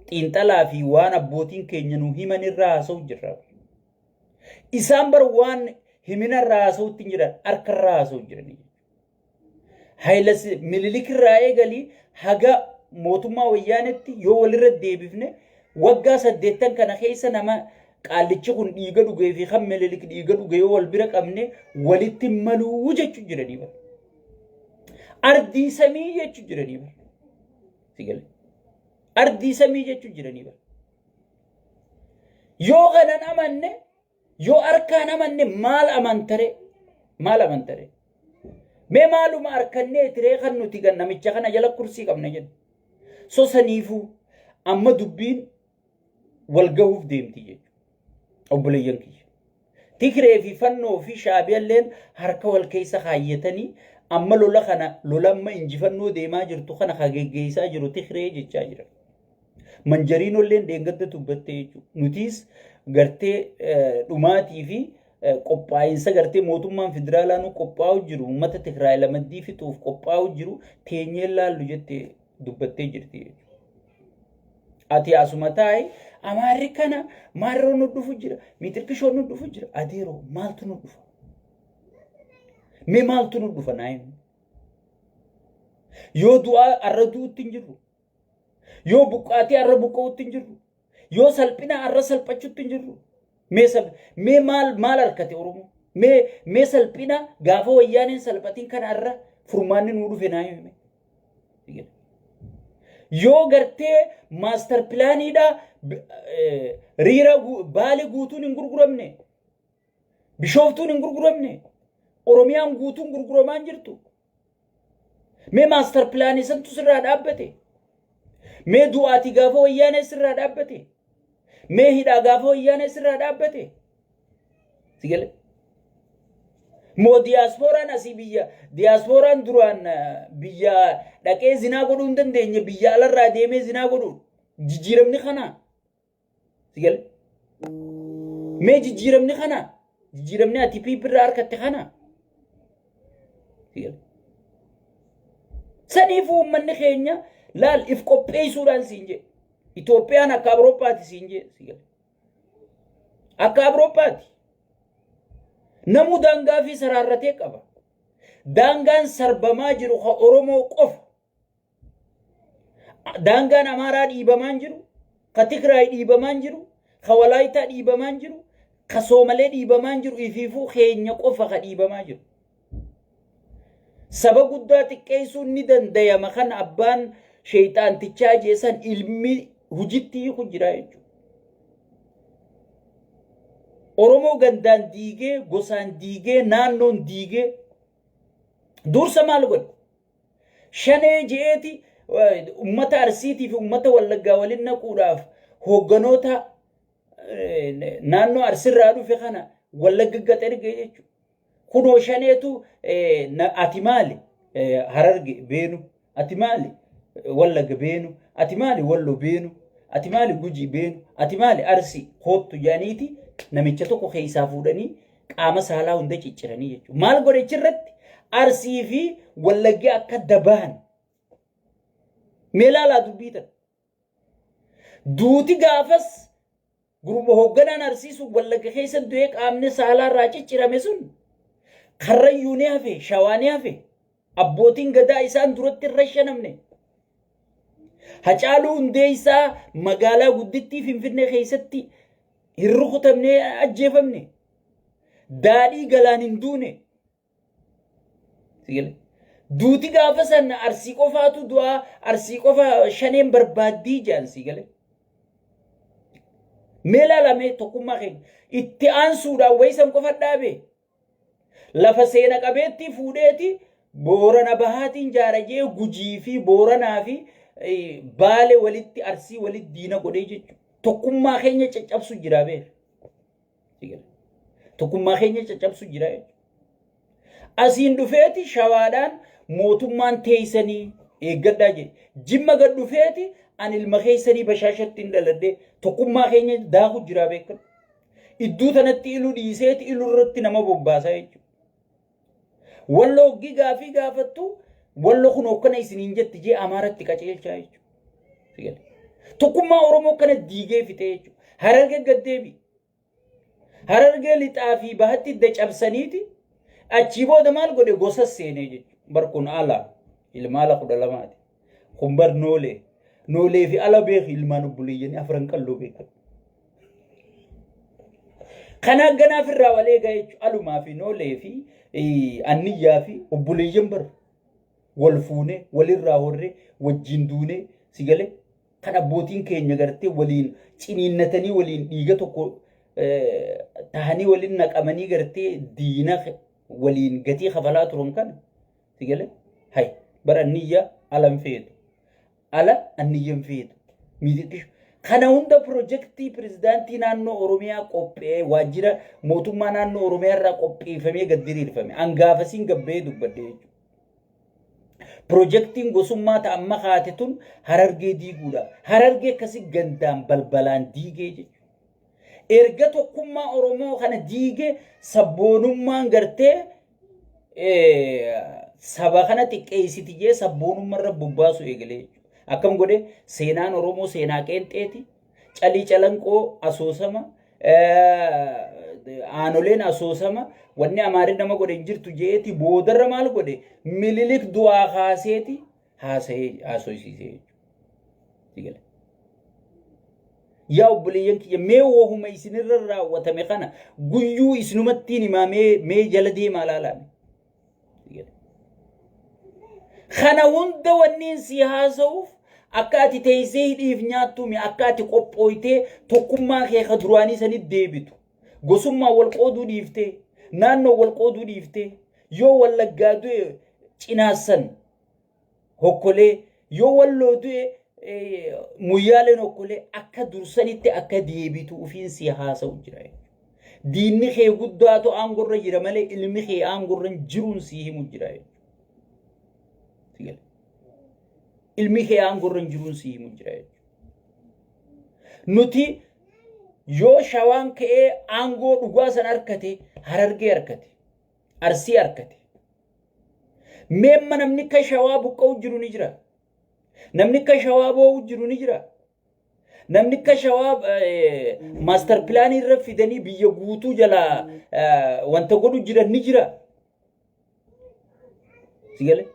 xiinxalaa fi waan abbootiin keenya nu himanirraa haasa'u jirra. Isaan bar waan himinarraa haasa'utti hin jiran harkarraa haasa'u jiranii. Hayilas Minilik irraa eegalii haga mootummaa wayyaanetti yoo walirra deebifne waggaa saddeettan kana keessa nama qaallichi kun dhiiga dhugee fi kan Minilik dhiiga dhuge yoo wal bira qabne walitti maluu jechuu jiranii bara. Ardii samii jechuu jiranii bara. Si galee. Ardii samii jechuu jiranii bara. Yoo kanan amanne Yoo harkaan amanne maal amantare? Maal amantare? Mee maaluma harkannee tiree kan nuti gan namicha kana jala kursii qabna jennu. So saniifuu amma dubbiin wal gahuuf deemti jechuudha. Obboleeyyan kiyya. Tigree fi fannoo fi shaabiyalleen harka wal keessa kaayyatanii amma lola kana lola amma injifannoo deemaa jirtu kana ka geggeessaa jiru Tigree jechaa jira. Manjariinolleen dheengadda dubbatte jechuudha. Nutiis gartee dhumaatii fi qophaa'insa gartee mootummaan federaalaa nu qophaa'u jiru uummata Tigraay lamaddii fixuuf qophaa'u jiru teenyee laallu jette dubbattee jirti jechuudha. Ati asuma taa'i amaarri kana maarroo nu dhufu jira miitirkishoo nu dhufu jira adeeroo maaltu nu dhufa? Mee maaltu nu dhufa naa himi? Yoo du'aa arra du'utti hin jirru. Yoo buqqaatii arra buqqa'utti hin jirru. Yoo salphina arra salphachutti hin jirru. Mee sab mee maal maal harkate Oromoo? Mee mee salphina gaafa wayyaaneen salphatiin kana arra furmaanni nuu dhufe naa himi. Yoo gartee maastar pilaaniidha riira baale guutuun hin gurguramne. Bishooftuun hin gurguramne. Oromiyaan guutuun gurguramaa hin jirtu. Mee maastar pilaanii santu sirraa dhaabbate? Mee du'aatii gaafa wayyaanee sirraa dhaabbate? Mee hidhaa gaafa wayyaanee sirraa dhaabbate? Si galee? Moo diyaaspooraan asii biyya diyaaspooraan duraan biyya dhaqee zinaa godhuu hin dandeenye biyya alarraa deemee zinaa godhu jijjiiramni kanaa? Si galee? Mee jijjiiramni kana jijjiiramni ati PP irraa harkatte kana. Si galee? Saniifuu uummanni keenya laal if qopheessuudhaan siin jedhe. Itoophiyaan akka Awurooppaati siin jedhe. Si gala. Akka Awurooppaati. Namuu daangaa fi saraarratee qaba. Daangaan sarbamaa jiru ka Oromoo qofa. Daangaan Amaaraa dhiibamaan jiru, ka Tigraay dhiibamaan jiru, ka Walaayitaa dhiibamaan jiru, ka Soomalee dhiibamaan jiru ifiifuu keenya qofa ka dhiibamaa jiru. Saba guddaa xiqqeessuun ni dandayama kan abbaan sheeyxaantichaa jeesan ilmi hujitti hiiku jira jechuudha. Oromoo gandaan diigee, gosaan diigee, naannoon diigee dursa maal godhe? Shanee je'eeti ummata Arsiitii fi ummata Wallaggaa waliin naquudhaaf hoogganoota naannoo Arsirraa dhufe kana Wallagga gad erge jechuudha. Kunoo shaneetu ati maali Hararge beenu ati maali Wallagga beenu ati maali Wallo beenu ati maali Gujii beenu ati maali Arsii koottu jedhaniiti namicha tokko keessaa fuudhanii qaama saalaa hunda cicciranii jechuudha. Maal godhe achirratti Arsii fi Wallaggi akka dabahan mee laalaa dubbii tana. Duuti gaafas gurba hoogganaan Arsii sun Wallagga keessa du'ee qaamni saalaa irraa ciccirame sun Karrayyuu ni hafe, Shawaa ni hafe. Abbootiin gadaa isaan duratti hin rashanamne. Hacaaluu Hundeessaa magaalaa guddittii Finfinnee keessatti hin rukutamne ajjeefamne. Daadhii galaan hin duune. Duuti gaafa san Arsii qofaatu du'aa Arsii qofa shaneen barbaaddii jedhan sii galee. Mee ilaalamee tokkummaa keenya itti aansuudhaan wayisan qofa dhaabe. Lafa seena qabeettii fuudheeti Boorana Bahaatiin jaara jee Gujii fi Booranaa fi Baale walitti Arsii walitti diina godhee jechuudha. Tokkummaa keenya caccabsu jira beek. Tokkummaa keenya caccabsu jira jechuudha. Asiin dhufeeti shawaadhaan mootummaan teessanii eeggadhaa jedhe. Jimma gad dhufeeti an ilma keessanii bashaashatti hin dhaladhee tokkummaa keenya daaku jira beekadhu. Idduu tanatti ilu dhiiseeti ilu irratti nama bobbaasaa jechuudha. Walloo hoggii gaafii gaafattu walloo kun hokkana isiniin jetti jee Amaaratti qaceelchaa jechuudha. Tokkummaa Oromoo kana diigee fixee jechuudha. Hararge gad deebi. Harargee lixaa fi bahatti idda cabsaniiti achii booda maal godhe gosa seenee jechuudha. Bar kun ala ilma ala 12ti. Kun bar noolee. Noolee fi ala beeku ilmaan obboleeyyanii afran qalloo beekan. Kana ganaaf irraa wal eegaa jechuudha. Alumaa fi noolee fi anniyyaa fi obboleeyyan bar wal fuunee walirraa horree wajjin duunee si galee kan abbootiin keenya gartee waliin ciniinnatanii waliin dhiiga tokko tahanii waliin naqamanii gartee diina waliin gatii kafalaa turan kana si galee hay bara anniyyaa alan feetu ala anniyyan feetu miixiqqishu kana hunda pirojektii pirezidaantii naannoo Oromiyaa qophe'ee waajjira mootummaa naannoo Oromiyaa irraa qopheeffamee gad diriirfame angaafasiin gabba'ee dubbadhe jechuudha. Pirojektiin gosummaa ta amma kaate tun Harargee diiguudha. Harargee akkasi gandaan balbalaan diigee jechuudha. Erga tokkummaa Oromoo kana diigee sabboonummaan gartee saba kana xiqqeessiti jee sabboonummaa irra bobbaasu eegalee jechuudha. Akkam godhe seenaan Oromoo seenaa qeenxeeti. Calii calanqoo asoosama aanoleen asoosama wanni amaarri nama godhe hin jirtu jeeti boodarra maal godhe Mililik du'aa kaaseeti haasa'ee haasoysiisee jechuudha. Yaa obboleeyyan kiyya mee wohuma isinirra raawwatame kana guyyuu isinumattiin himaa mee jala deemaa laalaa. Kana hunda wanniin si haasa'uuf akka ati teessee hidhiif nyaattuumi akka ati qophooytee tokkummaa kee ka duraanii sanitti deebitu. Gosummaa wal qooduu dhiiftee naannoo wal qooduu dhiiftee yoo wallaggaa du'e cinaassan hokkolee yoo walloo du'e muyyaaleen hokkolee akka dursanitti akka deebitu ufiin si haasa'u jira. Diinni kee guddaatu aangorra jira malee ilmi kee aangorra hin jiruun si himu jira. Ilmi kee aangorra hin jiruun si himu jira. Nuti yoo shawaan ka'ee aangoo dhugaa san harkate harargee harkate arsii harkate. Meemma namni akka Shawaa buqqa'u jiru ni jira. Namni akka Shawaa boo'u jiru ni jira. Namni akka Shawaa master planii irra fidanii biyya guutuu jalaa wanta godhu jiran ni jira. Sigale.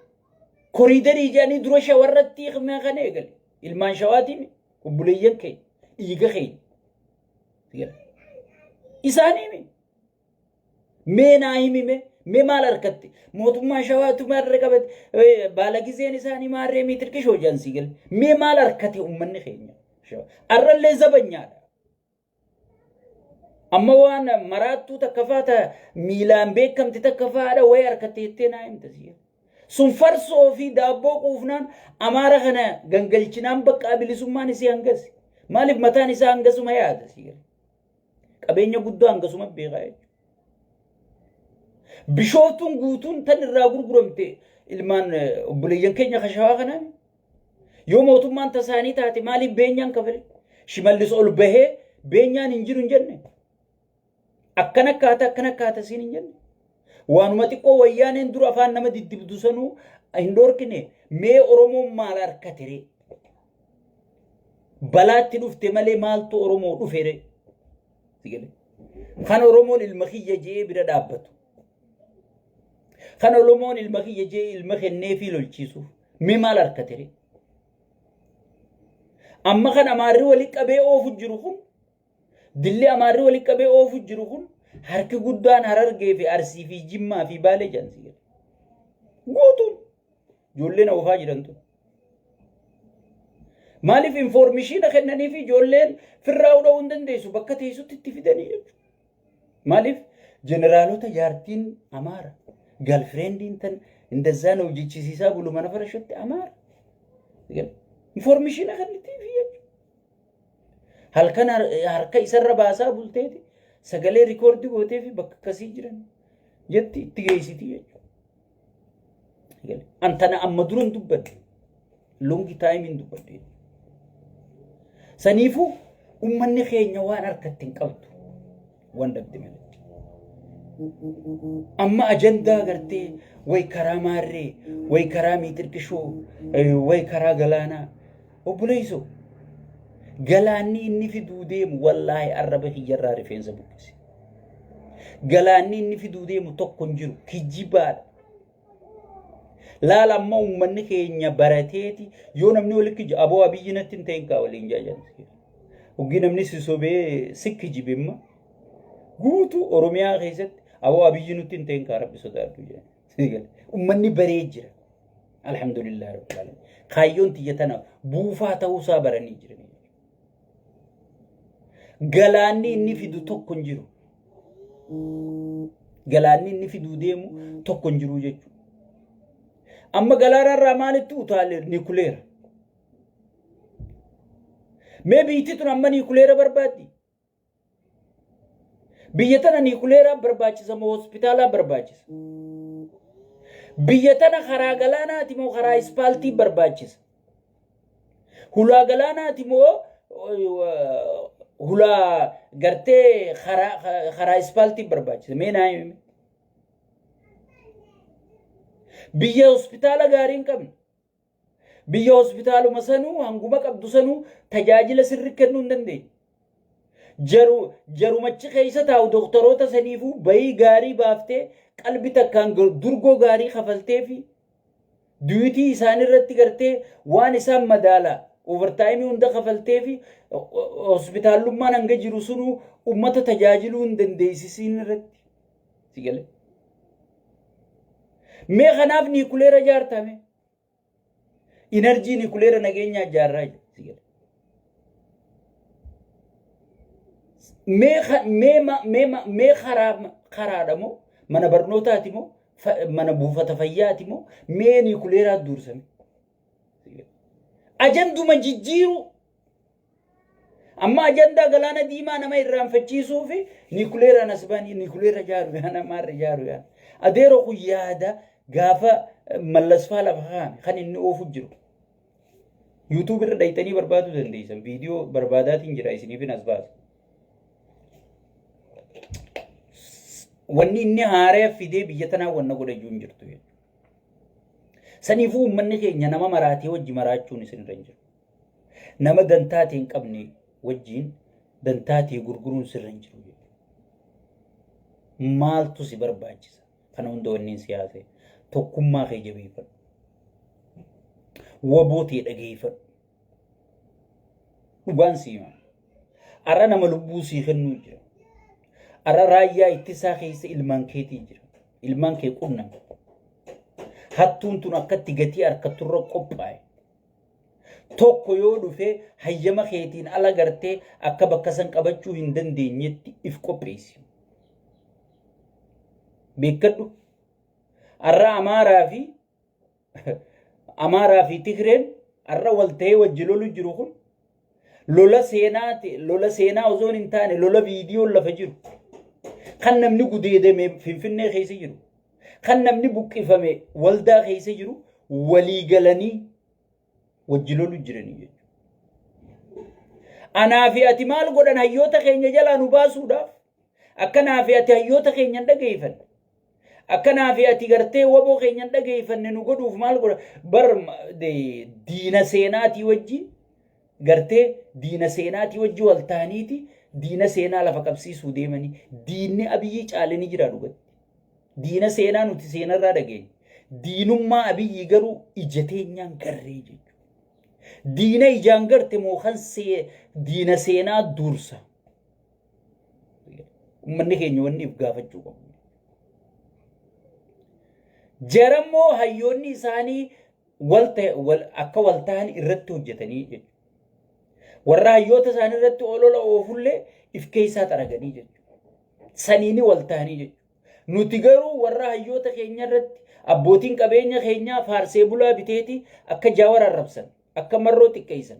Corridorii jedhanii dura Shawarratti kan eegale. Ilmaan Shawaatiin obboleeyyan keenya, dhiiga keenya. Sigale. Isaanii mee naa himime, mee maal harkatti mootummaa Shawaatu maarree qabate, baala gizeen isaanii maarree miitirqishoo jedhan? Sigale. Mee maal harkate uummanni keenya? Arrallee zabanyaadha. Amma waan maraattuu takka faata miilaan beekamti takka faadha wayii harkatte jettee naa himta si'a. Sun farsoo fi daabboo quufnaan, Amaara kana gangalchinaan, bakka bilisummaan isii hangas. Maaliif mataan isaa hangasuma yaada si'a? Qabeenya guddaa hangasuma beekaa jechuudha. Bishooftuun guutuun tan irraa gurguramte ilmaan obboleeyyan keenya kashawaa kanaa. Yoo mootummaan tasaanii taate maaliif beenyaan kafale? Shimallis ol bahee beenyaan hin jiru hin jenne. Akkana akkaata, akkana akkaata siin hin jenne. Waanuma xiqqoo Wayyaaneen dura afaan nama diddibdu sanuu hin dhorkine. Mee Oromoon maal harkate ree? Balaatti dhufte malee maaltu Oromoo dhufe ree? Kan Oromoon ilma kiyya jee bira dhaabbatu. Kan Oromoon ilma kiyya jee ilma kennee fi lolchiisuuf. Mee maal harkate ree? Amma kan Amaarri walitti qabee oofu jiru kun, dilli Amaarri walitti qabee oofu jiru kun, harki guddaan Harargee fi Arsii fi Jimmaa fi Baalee jedhan. Guutuun ijoolleen oofaa jiran tun. Maaliif information kennanii fi ijoolleen firraa dha'uu hin dandeessu, bakka teessutti itti fidanii jechuudha. Maaliif jeneraalota jaartiin Amaara, girlfriendiin tan indazaan hojjechisiisaa bulu mana farashotti Amaara. Information kennitiifi jechuudha. Halkan harka isarra baasaa bulteeti sagalee record gootee fi bakka akkasii jiran jetti itti geessiti jechuudha. Antana amma dura hin dubbadde. Long time hin dubbadde. Saniifuu uummanni keenya waan harkatti hin qabdu. Waan dhabde malee. Amma ajandaa gartee way karaa maarree, way karaa miixirqishoo, way karaa galaanaa. Obboleessoo, galaanni inni fiduu deemu, wallaahi arraba kiyyarraa rifeensa buqqise. Galaanni inni fiduu deemu tokko hin jiru, kijibaadha. Laala, amma uummanni keenya barateeti yoo namni walitti kijibu, aboo Abiyyi natti hin ta'in kaa waliin jaajan. Hoggii namni si sobee si kijibe, imma guutuu Oromiyaa keessatti aboo Abiyyi nutti hin ta'in kaa, Rabbi sodaadhu jedhan. Uummanni baree jira. Alhamdulillah Rabbil Alamin. Kaayyoon tiyya tana buufaa ta'uusaa baranii jiran. Galaanni inni fidu tokko hin jiru. Galaanni inni fiduu deemu tokko hin jiru jechuudha. Amma galaanarraa maalitti utaale? Nikuleera. Mee biyyi tun amma nikuleera barbaaddi? Biyya tana nikuleeraa barbaachisa moo hospitaalaa barbaachisa? Biyya tana karaa galaanaati moo karaa ispaaltii barbaachisa? Hulaa galaanaati moo hulaa gartee karaa ispaaltii barbaachisa? Mee naa himi. Biyya hospitaala gaarii hin qabne. Biyya hospitaaluma sanuu hanguma qabdu sanuu tajaajila sirri kennuu hin dandeenye. Jaru jarumachi keessa taa'u doktoroota saniifuu bayii gaarii baaftee, qalbi takkaan durgoo gaarii kafaltee fi duty isaan irratti gartee waan isaan madaala overtimeii hunda kafaltee fi hospitaallummaan hanga jiru sunuu ummata tajaajiluu hin dandeessisiin irratti. Si galee? Mee kanaaf niikuleera ijaartame? Energy niikuleera nageenyaa ijaarraa jira. Si galee? Mee mee mee mee karaa karaadha moo mana barnootaati moo mana buufata fayyaati moo mee niikuleeraa dursame? Ajanduma jijjiiruu. Amma ajandaa Galaana Diimaa nama irraanfachiisuu fi niikuleeraan as ba'anii niikuleera ijaaru yaa namaarra ijaaru yaa. Adeeroo, kun yaada gaafa Mallasfaa lafa kaa'ame kan inni oofu jiru. YouTube irra dhayxanii barbaaduu dandeessan. Viidiyoo barbaadaatiin jira, isiniifin as baasa. Wanni inni haaraa fidee biyya tanaa wanna godha iyyuu hin jirtu jechuudha. Saniifuu uummanni keenya nama maraatee wajji maraachuun isin irra hin jiru. Nama dantaa tee hin qabne wajjiin dantaa tee gurguruun sirra hin jiru. Maaltu si barbaachisa? Kana hunda wanniin siyaasa. Tokkummaa kee jabeeffadhu. Waboo tee dhageeffadhu. Dhugaan sii hima. Arra nama lubbuu sii kennuu jira. Arra raayyaa ittisaa keessa ilmaan keetii jira. Ilmaan kee qunname. Hattuun tun akkatti gatii harkatturra qophaa'e. Tokko yoo dhufee hayyama keetiin ala gartee akka bakka san qabachuu hin dandeenyetti if qopheessi. Beekkadhu. Arra Amaaraa fi Tigreen arra wal ta'ee wajji lolu jiru kun lola seenaati, lola seenaa osoo hin taane lola viidiyoon lafa jiru, kan namni gudeedame Finfinnee keessa jiru, kan namni buqqifame waldaa keessa jiru, walii galanii wajji lolu jiranii jechuudha. Anaa fi ati maal godhan? Hayyoota keenya jalaa nu baasuudhaaf, akka naa fi ati hayyoota keenya hin dhageeffanne, akka naa fi ati gartee waboo keenya hin dhageeffanne nu godhuuf maal godha? Bar diina seenaatii wajji gartee, diina seenaatii wajji wal ta'aniiti diina seenaa lafa qabsiisuu deemanii. Diinni Abiyyi caale ni jira dhugatti. Diina seenaa nuti seenarraa dhageenya. Diinummaa Abiyyi garuu ija teenyaan garree jechuudha. Diina ijaan garte moo kan diina seenaa dursa? Uummanni keenya wanni if gaafachuu qabu. Jarammoo hayyoonni isaanii wal ta'e wal akka wal ta'an irratti hojjetanii jechuudha. Warra hayyoota isaanii irratti olola oofullee if keessaa xaraganii jechuudha. Saniini wal ta'anii jechuudha. Nuti garuu warra hayyoota keenya irratti abbootiin qabeenya keenyaa faarsee bulaa biteeti akka Jaawar arrabsan, akka Marroo xiqqeessan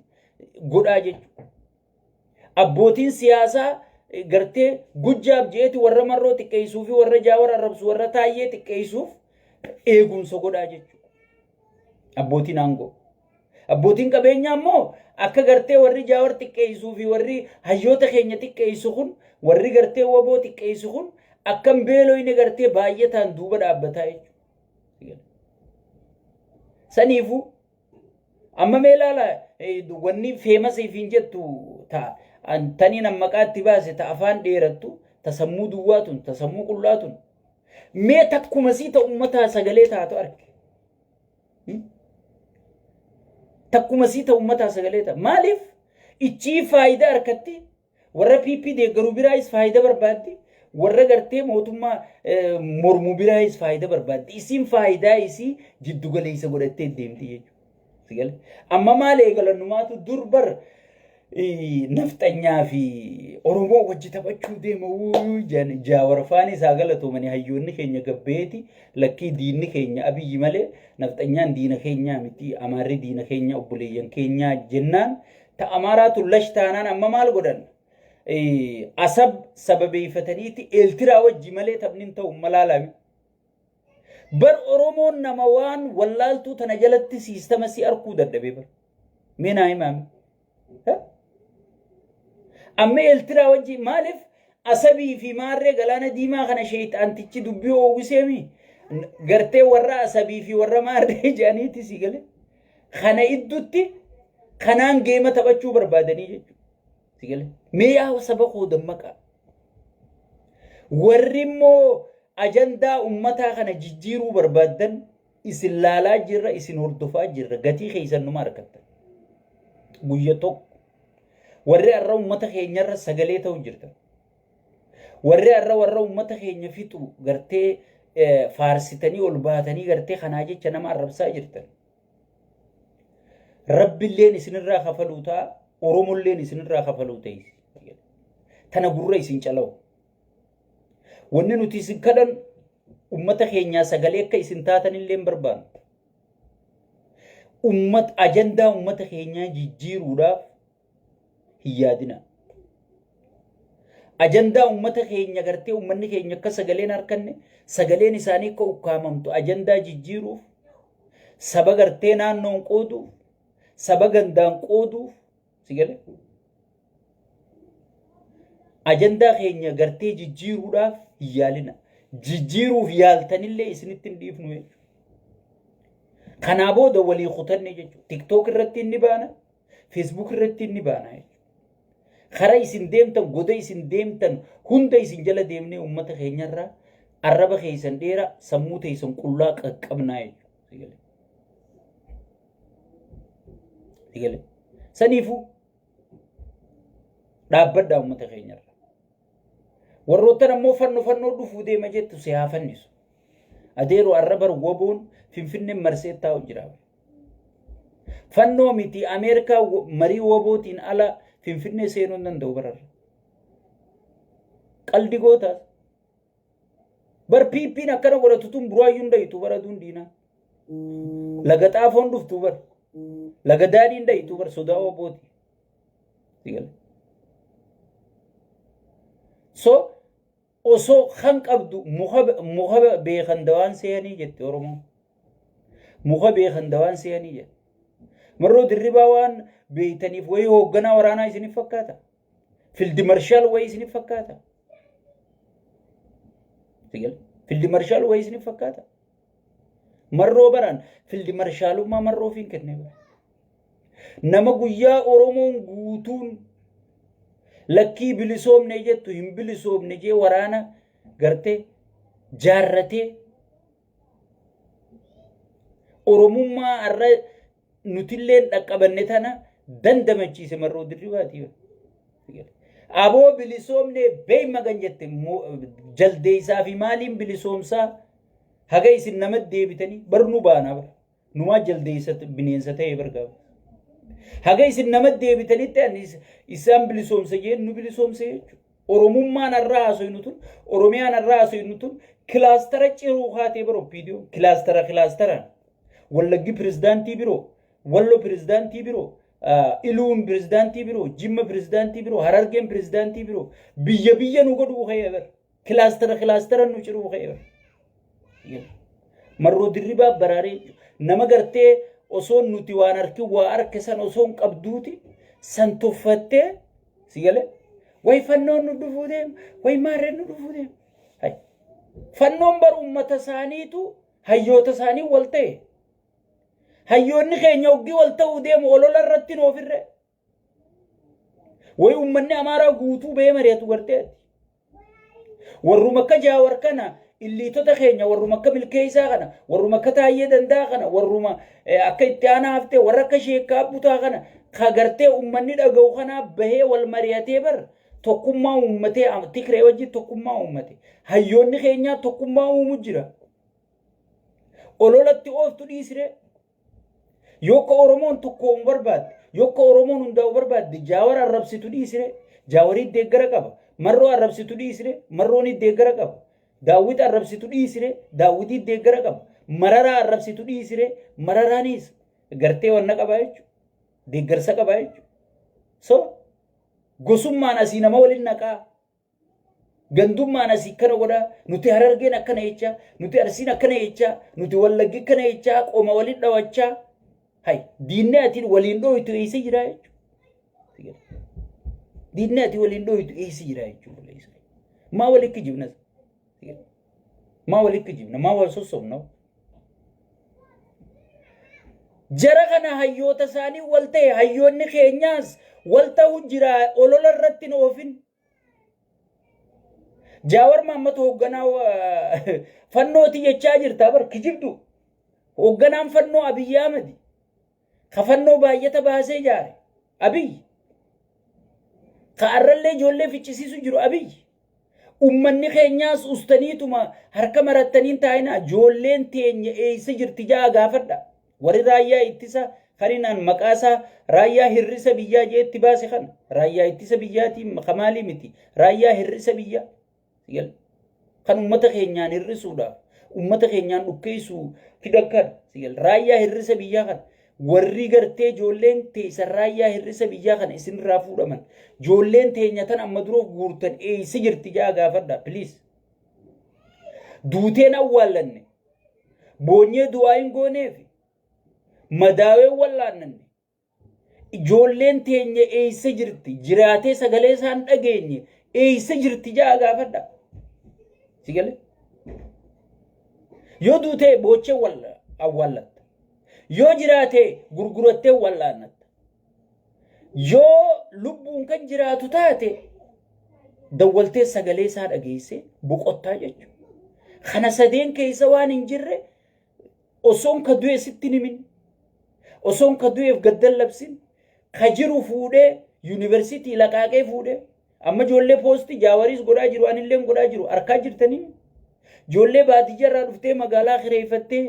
godhaa jechuudha. Abbootiin siyaasaa gartee gujjaaf jeeti warra Marroo xiqqeessuu fi warra Jaawar arrabsu, warra Taayyee xiqqeessuuf eegumsa godhaa jechuudha. Abbootiin aangoo. Abbootiin qabeenyaa immoo akka gartee warri Jaawar xiqqeessuu fi warri hayyoota keenya xiqqeessu kun, warri gartee waboo xiqqeessu kun akkam beeloyne gartee baay'ataan duuba dhaabbataa jechuudha. Saniifuu amma mee ilaala, wanni famous ifiin jettu ta taniin an maqaa itti baase, ta afaan dheerattu, ta sammuu duwwaa tun, ta sammuu qullaa tun, mee takkuma sii ta ummataa sagalee taatu arge. Takkuma sii ta ummataa sagalee taatu. Maaliif? Ichii faayidaa harkatti warra PP deeggaruu biraayis faayidaa barbaaddi. Warra gartee mootummaa mormuu biraayis faayidaa barbaaddi. Isiin faayidaa isii jiddu galeessa godhattee deemti jechuudha. Amma maal eegalannumaatu dur bar nafxanyaa fi Oromoo wajji taphachuu deema Jaawar faani isaa galatoomanii, hayyoonni keenya gabbeeti lakkii, diinni keenya Abiyyi malee nafxanyaan diina keenyaa miti, Amaarri diina keenya, obboleeyyan keenyaa jennaan, ta Amaaraatu lash taanaan amma maal godhan? Asab sababeeffataniiti Eeltiraa wajji malee taphni hin ta'u malaalami. Bar Oromoon nama waan wallaaltuu tana jalatti siistama si arkuu dadhabee bar. Mee naa himaame. Amma Eeltiraa wajji maaliif Asabii fi maarree galaana diimaa kana sheexaantichi dubbii oowwiseemi gartee warra Asabii fi warra maarree jedhaniiti si gale. Kana iddutti kanaan geema taphachuu barbaadanii jechuudha. Si gale. Mee yaa saba koo dammaqaa. Warri immoo ajandaa ummataa kana jijjiiruu barbaaddan isin laalaa jirra, isin hordofaa jirra, gatii keessan numa argattan. Guyya tokko warri har'a ummata keenyarra sagalee ta'u jirtan. Warri har'a warra ummata keenya fixu gartee faarsitanii ol baatanii gartee kanaa jecha nama arrabsaa jirtan. Rabbilleen isinirraa kafaluu ta'a, Oromolleen isinirraa kafaluu ta'isi. Tana gurra isin calawu. Wanni nuti isin kadhan ummata keenyaa sagalee akka isin taatan illee hin barbaannu. Ummat ajandaa ummata keenyaa jijjiiruudhaaf hin yaadina. Ajandaa ummata keenya gartee ummanni keenya akka sagaleen harkanne, sagaleen isaanii akka ukkaamamtu ajandaa jijjiiruuf, saba gartee naannoon qooduuf, saba gandaan qooduuf, si galee, ajandaa keenya gartee jijjiiruudhaaf hin yaalina. Jijjiiruuf yaaltanillee isinitti hin dhiifnu jechuudha. Kanaa booda walii kutanne jechuudha. TikTok irratti inni baana, Facebook irratti inni baana jechuudha. Karaa isin deemtan, goda isin deemtan hunda isin jala deemnee uummata keenyarraa arraba keessan dheeraa, sammuu teessan qullaa qaqqabnaa jechuudha. Saniifuu dhaabbadhaa uummata keenyarra. Warroottan ammoo fanno fannoo dhufuu deema jettu si haa fannisu. Adeero arra bar waboon Finfinneen marsee taa'u jira. Fannoo miti Ameerikaa marii wabootiin ala Finfinnee seenuu hin danda'u bararra. Qaldi gootaas. Bar PP'n akkana godhatu tun buraayyuu hin dhayitu bara aduun diinaa. Laga xaafoon dhuftu bar. Laga daadhiin dhayitu bar sodaa wabooti. So osoo kan qabdu muka beekan dawaan seeyanii jette Oromoon. Muka beekan dawaan seeyanii jette. Marroo Dirribaa waan beeytaniif wayii hoogganaa waraanaa isiniif fakkaata. Field marshal wayii isiniif fakkaata. Field marshal wayii isiniif fakkaata. Marroo baraan field marshaalummaa marroo ofiin kennee bara. Nama guyyaa Oromoon guutuun lakkii bilisoomne jettu hin bilisoomne jee waraana gartee jaarratee Oromummaa har'a nutilleen dhaqqabanne tana dandamachiise Marroo Dirribaatii. Aboo bilisoomne beeyma kan jette jaldeessaa fi maaliin bilisoomsaa haga isin nama deebitanii bar nu baanaa bar. Numaa jaldeessa bineensa ta'e bar gaafa. Haga isin nama deebitanitti ani isaan bilisoomsa jeen nu bilisoomse jechuudha. Oromummaan har'a haasofnu tun, Oromiyaan har'a haasofnu tun kilaastara ciruu kaatee bara OPDO kilaastara kilaastaraan. Wallaggi pirezidaantii biroo, Wallo pirezidaantii biroo, Iluun pirezidaantii biroo, Jimma pirezidaantii biroo, Harargeen pirezidaantii biroo, biyya biyya nu godhuu ka'ee bara. Kilaastara kilaastara nu ciruu ka'ee bara. Marroo Dirribaa baraaree nama gartee osoo nuti waan harki waa harke san osoo hin qabduuti san tuffattee si galee way fannoon nu dhufuu deema way maarreen nu dhufuu deema. Hay. Fannoon bar uummata isaaniitu hayyoota isaanii wal ta'e. Hayyoonni keenya oggii wal ta'uu deemu olola irratti nu ofirree. Way uummanni Amaaraa guutuu ba'ee mari'atu garteeti. Warruma akka Jaawar kana illiitota keenya warruma akka Milkeessaa kana warruma akka Taayyee Danda'a kana warruma akka itti aanaa haftee warra akka Sheekkaa Butaa kana ka gartee uummanni dhaga'u kanaa bahee wal mari'atee bar tokkummaa uummatee Tigree wajjin tokkummaa uummate. Hayyoonni keenyaa tokkummaa uumu jira. Ololatti ooftu dhiisree. Yoo akka Oromoon tokkoomu barbaadde, yoo akka Oromoon hundaa'u barbaadde, Jaawar arrabsitu dhiisire, Jaawarii deeggara qaba. Marroo arrabsitu dhiisire, Marroon deeggara qaba. Daawwit arrabsitu dhiisire, Daawwitii deeggara qaba. Mararaa arrabsitu dhiisire, Mararaanis gartee wanna qaba jechuudha. Deeggarsa qaba jechuudha. So gosummaan asii nama waliin naqaa. Gandummaan asii akkana godhaa, nuti Harargeen akkana jechaa, nuti Arsiin akkana jechaa, nuti Wallaggi akkana jechaa, qoma waliin dhawachaa. Hay, diinni ati waliin dhooytu eessa jira jechuudha. Diinni ati waliin dhooytu eessa jira jechuudha. Maa walitti kijibna? Maa walitti kijibna? Maa wal sossobna? Jara kana hayyoota isaanii wal ta'e hayyoonni keenyaas wal ta'u jira olola irratti hin oofin. Jaawar Mahammad hoogganaa fannooti jechaa jirta bar kijibdu. Hoogganaan fannoo Abiyyi Ahmadi. Ka fannoo baay'ata baasee jaare Abiyyi. Ka arrallee ijoollee ficcisiisu jiru Abiyyi. Ummanni keenyaas ustaniituma harka marattaniin taa'ina ijoolleen teenya eessa jirti ja'a gaafadha. Warri raayyaa ittisa kaninaan maqaa isaa raayyaa hir'isa biyyaa jeetti baase kana raayyaa ittisa biyyaatiin kamaalii miti raayyaa hir'isa biyyaa kan ummata keenyaan hir'isuudhaaf ummata keenyaan dhukkeessuu fidan kana raayyaa hir'isa biyyaa kana warri gartee ijoolleen teessan raayyaa hir'isa biyyaa kana isinirraa fuudhaman ijoolleen teenya tan amma duroof guurtan eessa jirti jaa gaafadha please duuteen awwaallanne boonyee du'aa hin gooneef madaawee wallaannanne ijoolleen teenya eessa jirti jiraatee sagalee isaan dhageenye eessa jirti jaa gaafadha si galee yoo duutee boochee wal awwaallatta. Yoo jiraate gurgurattee wal'aannatta. Yoo lubbuun kan jiraatu taate dawwaltee sagalee isaa dhageessee boqottaa jechuudha. Kana sadeen keessa waan hin jirre osoon ka du'e sitti hin himin, osoon ka du'eef gaddan labsin, ka jiru fuudhee yuunivarsiitii laqaaqee fuudhee amma ijoollee poostii jaawariis godhaa jiru anillee godhaa jiru arkaa jirtanii ijoollee baadiyyaarraa dhuftee magaalaa kireeffattee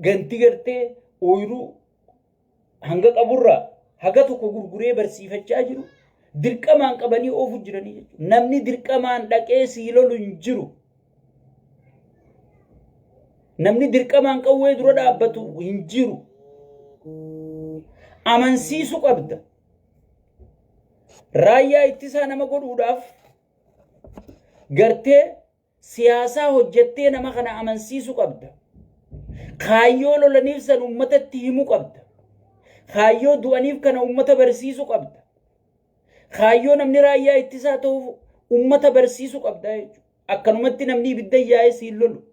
ganti gartee ooyiruu hanga qaburraa haga tokko gurguree barsiifachaa jiru dirqamaan qabanii oofu jiranii jechuudha. Namni dirqamaan dhaqee sii lolu hin jiru. Namni dirqamaan qawwee dura dhaabbatu hin jiru. Amansiisu qabda. Raayyaa ittisaa nama godhuudhaaf gartee siyaasaa hojjettee nama kana amansiisu qabda. Kaayyoo lolaniif san uummatatti himu qabda. Kaayyoo du'aniif kana uummata barsiisu qabda. Kaayyoo namni raayyaa ittisaa ta'uuf uummata barsiisu qabda jechuudha. Akkanumatti namni ibidda yaa'ee siin lolu.